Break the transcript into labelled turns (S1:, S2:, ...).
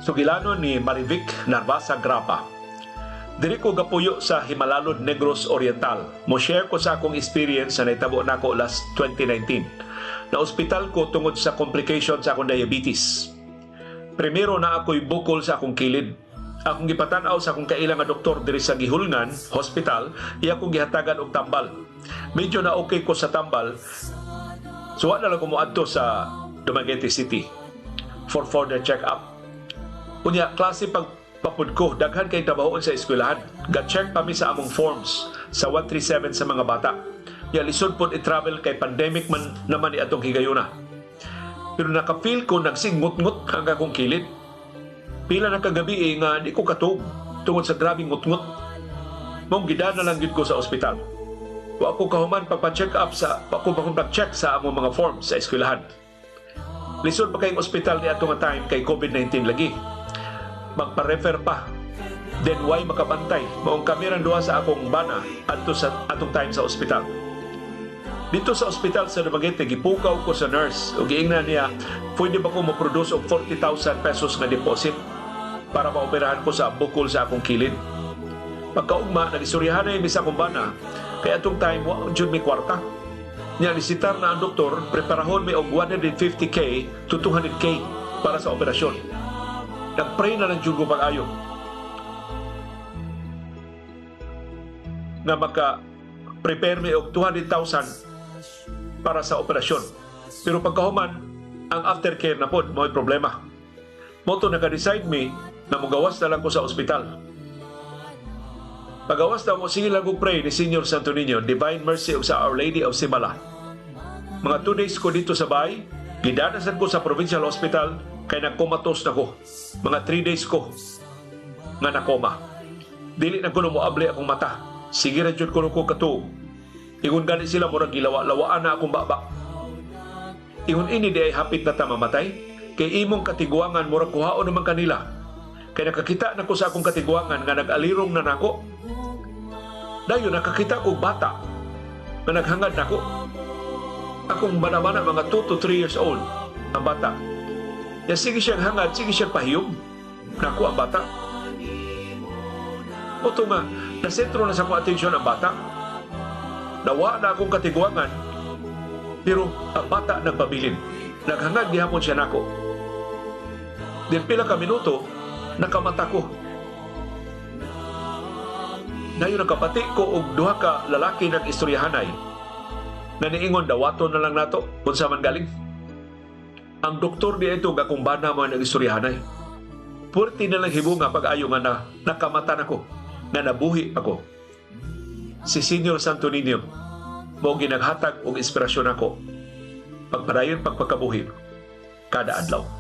S1: Sugilanon ni Marivic Narvasa Grapa. Diri ko gapuyo sa Himalalod, Negros Oriental. Mo share ko sa akong experience sa nahitabo nako last 2019. Na ospital ko tungod sa complication sa akong diabetes. Primero na ako'y bukol sa akong kilid. Akong gipatan-aw sa akong kaila nga doktor diri sa Gihulngan Hospital, iya akong gihatagan og tambal. Medyo na okay ko sa tambal. So wa na lang ko moadto sa Dumaguete City for further check-up. Unya, klase pag papud ko, daghan kay trabahoon sa eskwelahan. Ga-check pa mi sa among forms sa 137 sa mga bata. Ya lisod pod i-travel kay pandemic man naman ni atong higayuna. Pero naka-feel ko nagsingut-ngut ang akong kilid. Pila na kagabi eh, nga di ko katug tungod sa grabing ngut-ngut. Mong gidana lang gyud ko sa ospital. Wa ko kahuman pagpa-check up sa wa ko pag-check sa among mga forms sa eskwelahan. Lisod pa kayong ospital ni ato nga time kay COVID-19 lagi. Magpa-refer pa. Then why makabantay? Maong kami rang duha sa akong bana adto sa atong time sa ospital. Dito sa ospital sa Dumaguete, gipukaw ko sa nurse ug giingnan niya, pwede ba ko mo-produce og 40,000 pesos nga deposit para maoperahan ko sa bukol sa akong kilid. Pagkaugma, nag-istoryahan na mi sa akong bana, kay atong time, wa jud mi kwarta. Nya nisitar na ang doktor, preparahon mi og 150K to 200K para sa operasyon. Nagpray na lang jud ko pag-ayo nga maka-prepare mi og 200,000 para sa operasyon. Pero pagkahuman, ang aftercare na pod, mao'y problema. Moto naka-decide mi na mugawas na lang ko sa ospital. Pagawas na mo, sige lang kong pray ni Senior Santo Niño, Divine Mercy ug sa Our Lady of Simala. Mga 2 days ko dito sa bahay, gidanasan ko sa Provincial Hospital kay nagkomatos na ko. Mga 3 days ko nga nakoma. Dili na ko moabli akong mata. Sige ra jud ko ko katuog. Ingon gani sila murag gilawa-lawaan na akong baba. Ingon ini di ay hapit na ta mamatay. Kay imong katiguangan murag kuhaon naman kanila. Kay nakakita na ko sa akong katiguangan nga nag-alirong na nako. Dayon nakakita ko bata nga naghangad nako. Akong bana-bana mga 2 to 3 years old ang bata. Ya sige siyang hangad, sige siyang pahiyom. Nako ang bata. Oto nga, nasentro na sa akong atensyon ang bata. Nawa na akong katiguangan, pero ang bata nagpabilin. Naghangad gihapon siya nako. Din pila ka minuto, nakamata ko. Dayon nakapati ko og duha ka lalaki nag-istoryahanay na niingon dawaton na lang nato unsa man galing. Ang doktor di ito akong bana mo nag-istoryahanay. Puwerte na lang hibunga pag-ayo nga na, nakamata nako, nga nabuhi ako. Si Senior Santo Niño mao ginaghatag og inspirasyon nako pagpadayon pagpakabuhi kada adlaw.